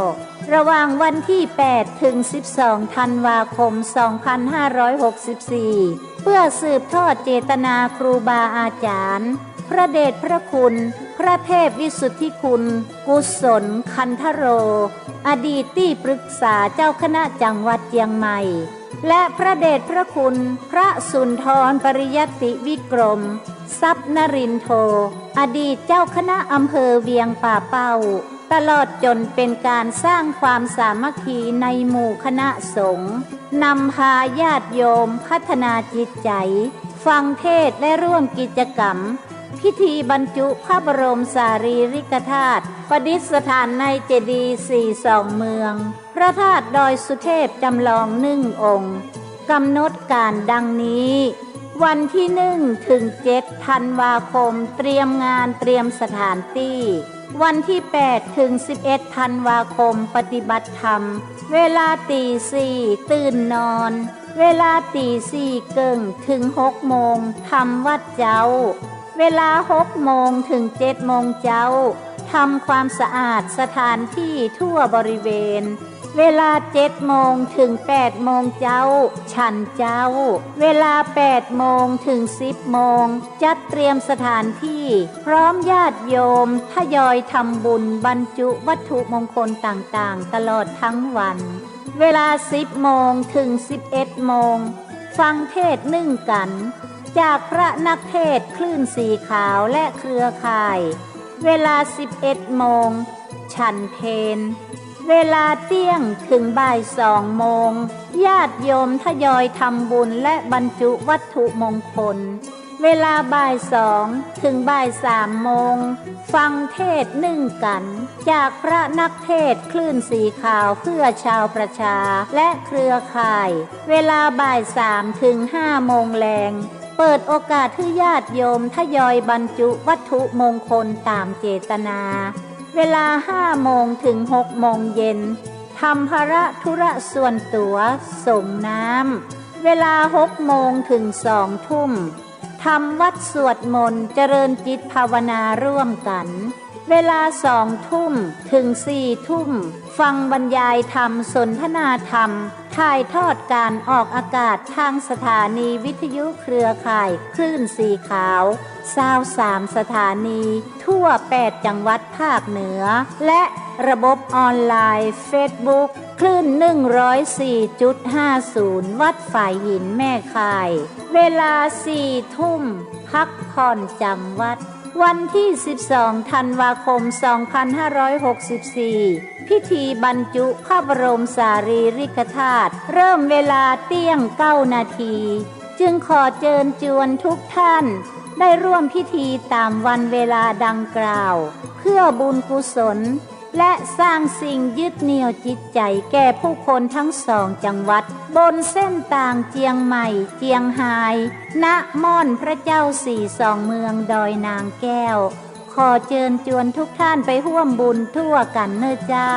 ระหว่างวันตี้แปดเถิงสิบสอง ธันวาคม สองพันห้าร้อยหกสิบสี่ เปื้อสืบทอดเจตนาครูบาอาจ๋ารย์ พระเดชพระคุณ พระเทพวิสุทธิคุณ กุศล คันธโร อดีตตี้ปรึกษาเจ้าคณะจังหวัดเจียงใหม่ และพระเดชพระคุณ พระสุนทร ปริยัตติวิกรม ทรัพย์นรินโท อดีตเจ้าคณะอำเภอเวียงป่าเป้า ตลอดจ๋นเป๋นก๋านสร้างความสามัคคีในหมู่คณะสงฆ์ นำพาญาติโยมพัฒนาจิตใจ๋ ฟังเทศน์และร่วมกิจกรรม พิธีบรรจุพระบรมสารีริกธาตุ ประดิษฐานในเจดีย์ศรีสองเมือง พระธาตุดอยสุเทพจำลองหนึ่งองค์ ก๋ำหนดก๋านดังนี้ วันตี้หนึ่งเถิงเจ็ด ธันวาคม เตรียมงานเตรียมสถานตี้ วันตี้แปดเถิงสิบเอ็ด ธันวาคม ปฏิบัติธรรม เวลาตี๋สี่ ตื่นนอน เวลาตี๋สี่เกิ่งเถิงหกโมง ทำวัตรเจ๊า เวลาหกโมงเถิงเจ็ดโมงเจ๊า ทำความสะอาดสถานตี้ทั่วบริเวณ เวลาเจ็ดโมงเถิงแปดโมงเจ๊า ฉันเจ๊า เวลาแปดโมงเถิงสิบโมง จัดเตรียมสถานตี้ พร้อมญาติโยมทยอยทำบุญบรรจุวัตถุมงคลต่างๆ ตลอดทั้งวัน เวลาสิบโมงเถิงสิบเอ็ดโมง ฟังเทศน์นึ่งกั๋น จากพระนักเทศน์คลื่นสีขาวและเครือข่าย เวลาสิบเอ็ดโมง ฉันเพล เวลาเตี้ยงถึงบ่ายสองโมง ญาติโยมทยอยทำบุญและบรรจุวัตถุมงคล เวลาบ่ายสองถึงบ่ายสามโมง ฟังเทศน์นึ่งกั๋น จากพระนักเทศน์คลื่นสีขาวเพื่อชาวประชาและเครือข่าย เวลาบ่ายสามถึงห้าโมงแลง เปิดโอกาสหื้อญาติโยมทยอยบรรจุวัตถุมงคลต๋ามเจตนา เวลาห้าโมงถึงหกโมงเย็น ทำภาระธุระส่วนตั๋ว สรงน้ำ เวลาหกโมงถึงสองทุ่ม ทำวัตรสวดมนต์ เจริญจิตภาวนาร่วมกั๋น เวลาสองทุ่มถึงสี่ทุ่ม ฟังบรรยายธรรม สนทนาธรรม ถ่ายทอดก๋านออกอากาศตางสถานีวิทยุเครือข่ายคลื่นสีขาว ซาวสามสถานี ทั่วแปดจังหวัดภาคเหนือ และระบบออนไลน์เฟซบุ๊ก คลื่นหนึ่งร้อยสี่จุดห้าศูนย์ วัดฝายหินแม่ข่าย เวลาสี่ทุ่ม พักผ่อนจ๋ำวัด วันตี้สิบสองธันวาคมสองพันห้าร้อยหกสิบสี่ พิธีบรรจุพระบรมสารีริกธาตุ เริ่มเวลาเตี้ยงเก้านาที จึงขอเจิญจวนทุกท่านได้ร่วมพิธีต๋ามวันเวลาดังกล่าว เพื่อบุญกุศล และสร้างสิ่งยึดเหนี่ยวจิตใจ๋แก่ผู้คนทั้งสองจังหวัด บนเส้นตางเจียงใหม่ เจียงฮาย ณ ม่อนพระเจ้าสี่ส่องเมืองดอยนางแก้ว ขอเจิญจวนทุกท่านไปฮ่วมบุญทั่วกั๋นเน่อเจ้า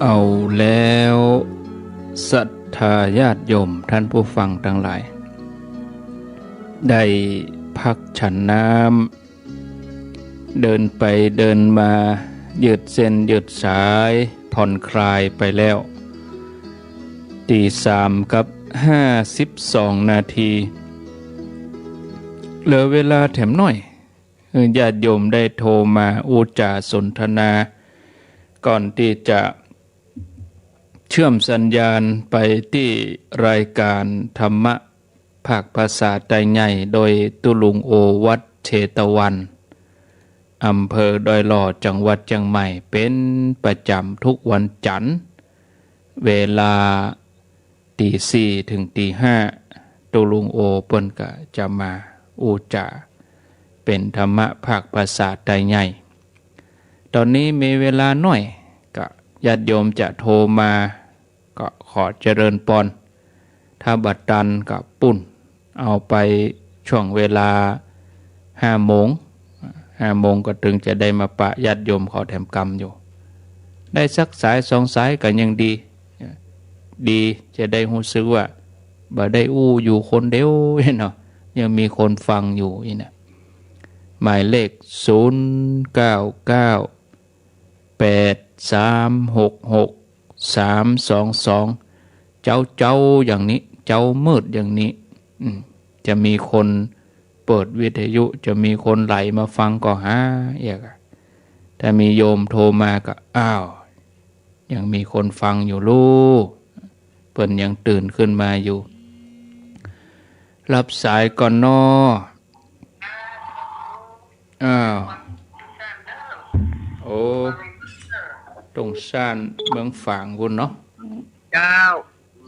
เอาแล้ว ศรัทธาญาติโยมท่านผู้ฟังตังหลาย ได้พักฉันน้ำ เดินไปเดินมา ยืดเส้นยืดสาย ผ่อนคลายไปแล้ว ตีสามกับห้าสิบสองนาที เหลือเวลาแถมหน้อย ญาติโยมได้โทรมาอู้จ๋าสนทนา ก่อนตี้จะเชื่อมสัญญาณไปตี้รายการธรรมะภาคภาษาไตใหญ่ โดยตุ๊ลุงโอ วัดเชตวัน อำเภอดอยหล่อ จังหวัดเจียงใหม่ เป๋นประจ๋ำทุกวันจั๋นทร์ เวลา ตีสี่เถิงตีห้า ตุ๊ลุงโอเปิ้นก็จะมาอู้จ๋าเป๋นธรรมะภาคภาษาไตใหญ่ ต๋อนนี้มีเวลาหน้อย ก็ญาติโยมจะโทรมา ก็ขอเจริญปอน ถ้าบ่ตันก็ปู้น เอาไปช่วงเวลาห้าโมง ห้าโมงก็เถิงจะได้มาปะญาติโยมเขาแถมกำอยู่ ได้สักสายสองสายก็ยังดี ดีจะได้ฮู้สึกว่าบ่ได้อู้อยู่คนเดียวเนาะ ยังมีคนฟังอยู่อี้นะ หมายเลข ศูนย์เก้าเก้า แปดสามหกหก สามสองสอง เจ๊าๆ อย่างนี้ เจ๊ามืดอย่างนี้ อืม จะมีคนเปิดวิทยุ จะมีคนไหลมาฟังก็หาเอียกอะ ถ้ามีโยมโทรมาก็ อ้าว ยังมีคนฟังอยู่ลูก เปิ้นยังตื่นขึ้นมาอยู่ รับสายก่อนน้อ อ้าว โอ้ ตรงซ่านเมืองฝางพุ้นเนาะ เจ้า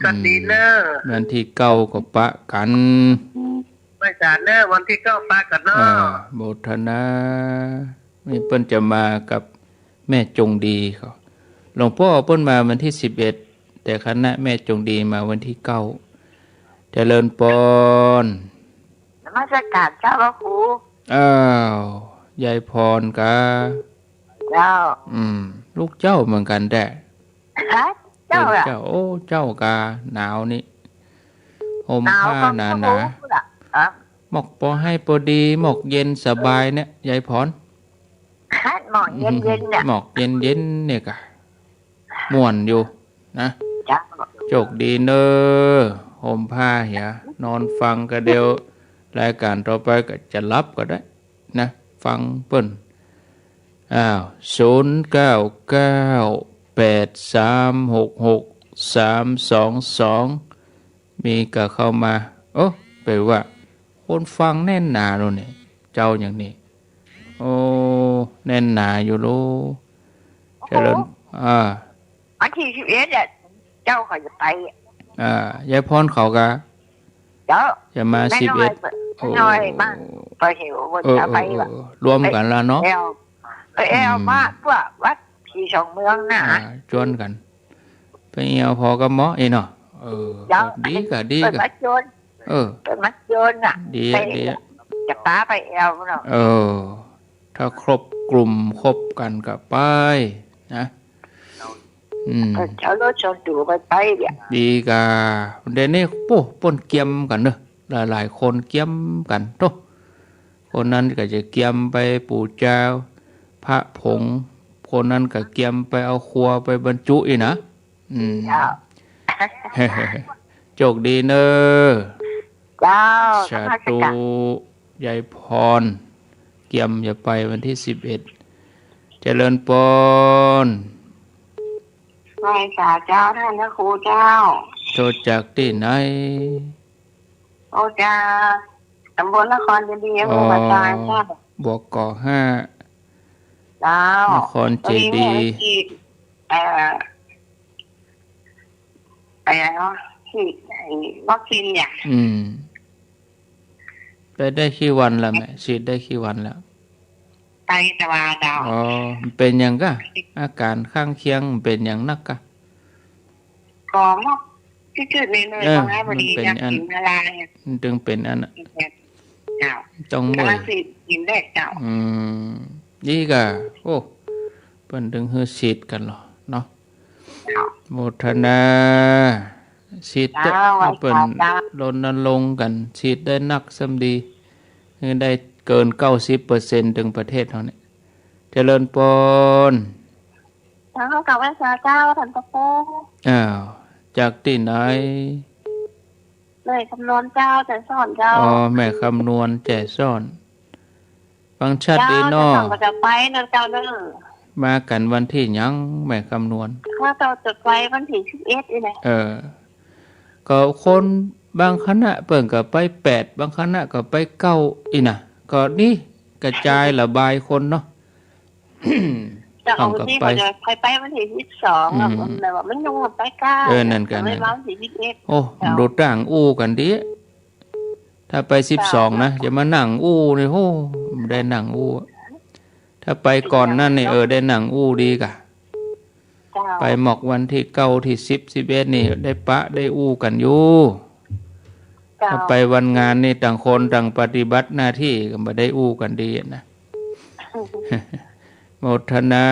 อืม สวัสดีเนอะ วันตี้เก้าก็ปะกั๋น ไหว้สาเนอะ วันตี้เก้าปะกั๋นเนาะ อ่า โมทนา นี่เปิ้นจะมากับแม่จงดีเขา หลวงป้อเปิ้นมาวันตี้สิบเอ็ด แต่คณะแม่จงดีมาวันตี้เก้า เจริญปอน นมัสก๋านเจ้าพระครู อ้าว ยายพรกา เจ้า อืม ลูกเจ้าเหมือนกั๋นแต๊ ฮะ เจ้าอะ เจ้า โอ้ เจ้ากา หนาวนี่ ห่มผ้าหนาๆ หนาวก็ โอ้โห ล่ะ อะ หมอกปอหื้อปอดี หมอกเย็นสบายเนี่ย ยายพร ฮะ หมอกเย็นๆ เนี่ย หมอกเย็นๆ เนี่ยกา ม่วนอยู่นะ เจ้า โจคดีเน่อ ห่มผ้าเหีย นอนฟังกาเดียว รายก๋านต่อไปก็จะหลับก็ได้นะ ฟังเปิ้น อ้าว ศูนย์เก้าเก้า แปดสามหกหก สามสองสอง มีก็เข้ามา โอ้ แปลว่า คนฟังแน่นหนาโลดเนี่ย เจ๊าอย่างนี้ โอ้ แน่นหนาอยู่ลูก โอ้โห เจริญ อ่า วันตี้สิบเอ็ดอะ เจ้าเขาจะไป อ่า ยายพรเขาก็ เจ้า จะมา แม่น้อย สิบเอ็ด แม่น้อย โอ้ บ้าง ไปเหียว เออ จะไป เออ เออ รวมกั๋นละเนาะ ไปแอ่ว ไปแอ่ว อืม มา พวกวัดตี้สองเมืองน่ะ อ่า จวนกั๋น ไปแอ่วผ่อกับหมออี้เนาะ เออ เจ้า ก็ดี อันนี้ ก็ดี เปิ้น ก็ มาจวน เออ เปิ้นมาจวนน่ะ ดี ไป ดี จะปาไปแอ่วเนาะ เออ ถ้าครบกลุ่มคบกั๋นก็ไปนะ อืม เออ เจ้ารถส่วนตั๋วไป ไปเนี่ย ดีก่า เดี๋ยวนี้ โอ้ เปิ้นเกียมกั๋นเนาะ หลายๆ คนเกียมกั๋น โธ่ คนนั้นก็จะเกียมไปปู๋จาพระผง คนนั้นก็เกียมไปเอาครัวไปบรรจุอี้นะ อืม เจ้า โชคดีเน่อ เจ้า สาธุ นมัสก๋าน ยายพร เกียมจะไปวันตี้สิบเอ็ด เจริญปอน ไหว้สาเจ้าต้านพระครูเจ้า โทรจากตี้ไหน โทรจากต๋ำบลนครเจดีย์ อ๋อ อำเภอป่าซางเจ้า บก.ห้า เจ้า นครเจดีย์ พอดีว่าฉีด เอ่อ อะไรวะ ฉีดไอ้วัคซีนเนี่ย อืม ไปได้กี่วันแล้วแม่ ฉีดได้กี่วันแล้ว ไปตะวาเจ้า อ๋อ มันเป๋นหยังก่า อาก๋านข้างเคียงมันเป๋นหยังนักก่า ก็มอกจืดๆ เลยๆ เออ บางครั้งพอดี มันเป๋น อยาก อัน กิ๋นอะไรอะ มันตึงเป๋นอันน่ะ เจ้า ต้องเมื่อย แต่ว่าสิกิ๋นได้เจ้า อืม ดีก่า โอ้ เปิ้นตึงหื้อฉีดกั๋นเหรอเนาะ โมทนา ฉีดเต๊อะ เจ้า เปิ้น เจ้า รณรงค์กั๋น ฉีดได้นักซ้ำดี หื้อได้เกินเก้าสิบเปอร์เซ็นต์ ตึงประเทศเฮาเนี่ย เจริญปอน เจ้า กราบไหว้สาเจ้าต้านพระครู อ้าว จากตี้ไหน แม่คำนวณเจ้า แจ้ซ้อนเจ้า อ๋อ แม่คำนวณ แจ้ซ้อน ฟังชัดดีเนาะ เจ้า แจ้ซ้อนก็จะไปเน่อเจ้าเน่อ มากั๋นวันตี้หยัง แม่คำนวณ ข้าเจ้าจะไปวันตี้สิบเอ็ดนี่แหละ เออ ก็คนบางคณะเปิ้นก็ไปแปด บางคณะก็ไปเก้าอี้นะ ก็นี่กระจายระบายคนเนาะ เจ้า เฮาก็ ตี้ ไป เขาจะไป ไปวันตี้สิบสอง อืม แล้วก็เลยว่ามันยังไปเก้า เออ นั่นก็ แต่ไม่ นั่น มาวันตี้สิบเอ็ด โอ้ เจ้า ดูต้างอู้กั๋นดี ถ้าไปสิบสองนะ เจ้า จะมานั่งอู้นี่ โอ้ บ่ได้นั่งอู้ ถ้าไปก่อนนั้นนี่ เออ ได้นั่งอู้ดีก่า เจ้า ไปมอกวันตี้เก้า ตี้สิบ สิบเอ็ดนี่ ได้ปะได้อู้กั๋นอยู่ เจ้า ถ้าไปวันงานนี่ ต่างคนต่างปฏิบัติหน้าตี้ ก็บ่ได้อู้กั๋นดีนะ โมทนา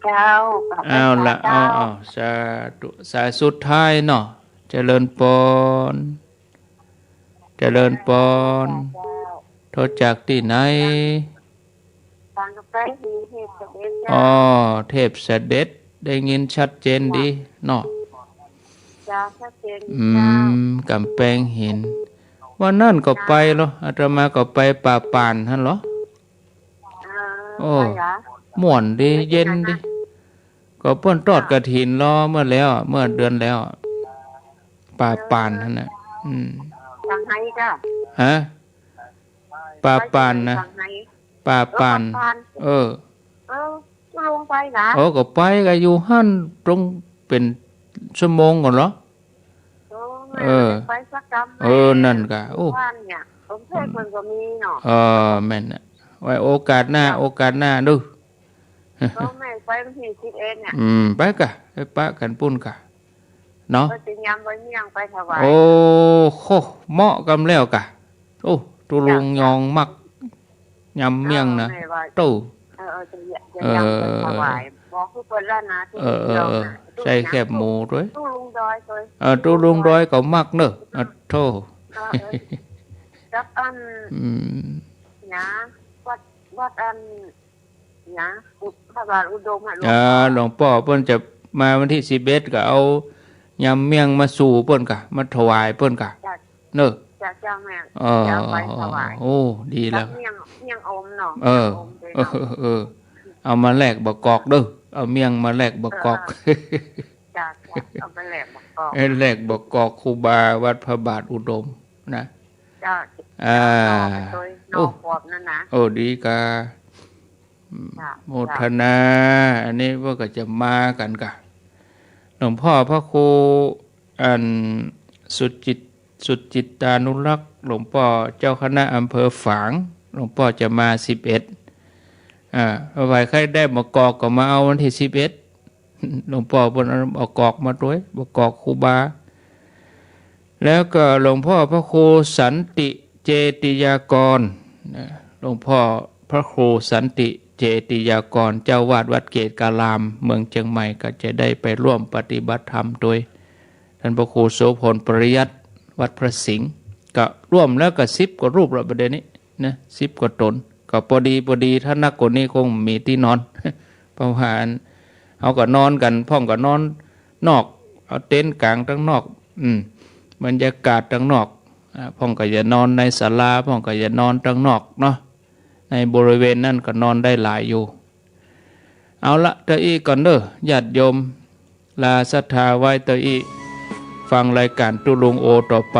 เจ้า เอาละ เจ้า เอา เอา สาธุ สายสุดท้ายเนาะ เจริญปอน เจริญปอน เจ้า โทรจากตี้ไหน บางกะแปงหิน เทพเสด็จเจ้า อ๋อ เทพเสด็จ ได้ยินชัดเจนดีเนาะ เจ้า ชัดเจน อืม เจ้า กำแปงหิน วันนั้นก็ไปเหรอ อาตมาก็ไปป่าป่านหั้นเหรอ เออ โอ้ ไปเหรอ ม่วนดี เย็นดี ก็เปิ้นทอดกฐินลอเมื่อแล้ว เมื่อเดือนแล้ว ป่าป่านหั้นน่ะ อืม สังไฮเจ้า ฮะ ป่าป่านนะ สังไฮ ป่าป่าน เออ ป่าป่าน เออ เออ ตุ๊ลุงไปเหรอ โอ้ ก็ไปก็อยู่หั้น ตรงเป๋นชั่วโมงก่อนเหรอ โอ้ แม่ เออ ไปสักกำ เออ แม่ นั่นกะ โอ้ บ้านเนี่ย กรุงเทพฯมันก็มีเนาะ เออ แม่นน่ะ ไว้โอกาสหน้า โอกาสหน้าดู โอ้ แม่ ไปวันตี้สิบเอ็ดเนี่ย อืม ไปกะ ไปปะกั๋นปุ้นกะ เนาะ ก็จะยำใบเมี่ยงไปถวาย โอ้โห เหมาะกำแล้วกะ โอ้ ตุ๊ลุงยองมัก ยำเมี่ยงนะ เออ แม่ว่า โต้ เออ เออ จะยำ จะยำไปถวาย เออ บอกคือเปิ้นแล้วนะ ตุ๊ลุงยองนะ เออ เออ เออ ตุ๊ลุง ใส่แคบหมูตวย ตุ๊ลุงดอยตวย เออ ตุ๊ลุงดอยก็มักเนอะ เออ โธ่ เออ เออ กับอัน อืม นะ วัด วัดอัน นะ อุ- พระบาทอุดมอะ หลวง อ่า พ่อ หลวงป้อเปิ้นจะมาวันตี้สิบเอ็ด ก็เอายำเมี่ยงมาสู่เปิ้นกะ มาถวายเปิ้นกะ จ้ะ เนอะ จ้ะ เจ้าแม่ เออ จะเอาไปถวาย โอ้ ดีแล้ว กับเมี่ยง เมี่ยงอมเนาะ เออ เมี่ยงอมด้วยเนาะ เออ เออ เอามาแลกบ่ากอกเด้อ เอาเมี่ยงมาแลกบ่ากอก เออ จ้ะ จ้ะ เอามาแลกบ่ากอก เออ แลกบ่ากอกครูบาวัดพระบาทอุดมนะ เจ้า อ่า เจ้า นอกไปโตย โอ้ นอกขวบนั่นนะ โอ้ ดีกา อืม เจ้า โมทนา เจ้า อันนี้เปิ้นก็จะมากั๋นกา หลวงป้อพระครู อัน สุจิต สุจิตตานุรักษ์ หลวงป้อเจ้าคณะอำเภอฝาง หลวงป้อจะมาสิบเอ็ด อ่า ใผใค่ได้มะกอกก็มาเอาวันตี้สิบเอ็ด หลวงป้อเปิ้นเอามะกอกมาตวย มะกอกครูบา แล้วก็หลวงป้อพระครูสันติเจติยากรนะ หลวงป้อพระครูสันติเจติยากร เจ้าอาวาสวัดเกตุอาราม เมืองเจียงใหม่ ก็จะได้ไปร่วมปฏิบัติธรรมตวย ต้านพระครูโสภณปริยัติ วัดพระสิงห์ ก็ร่วมแล้วก็สิบกว่ารูปแล้วบัดเดี๋ยวนี้นะ สิบกว่าต๋น ก็ปอดีปอดี ถ้านักกว่านี้คงบ่มีตี้นอน เพราะว่าอัน เฮาก็นอนกั๋น พ่องก็นอนนอก เอาเต็นท์ก๋างตังนอก อืม บรรยากาศตังนอก อ่า พ่องก็จะนอนในศาลา พ่องก็จะนอนตังนอกเนาะ ในบริเวณนั้นก็นอนได้หลายอยู่ เอาละ เต้าอี้ก่อนเน่อ ญาติโยม ลาศรัทธาไว้เต้าอี้ ฟังรายก๋านตุ๊ลุงโอต่อไป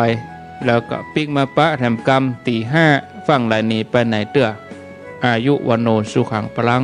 แล้วก็ปิ๊กมาปะแถมกำตี๋ห้า ฟั่งไหลหนีไปไหนเตื้อ อายุ วัณโณ สุขัง พลัง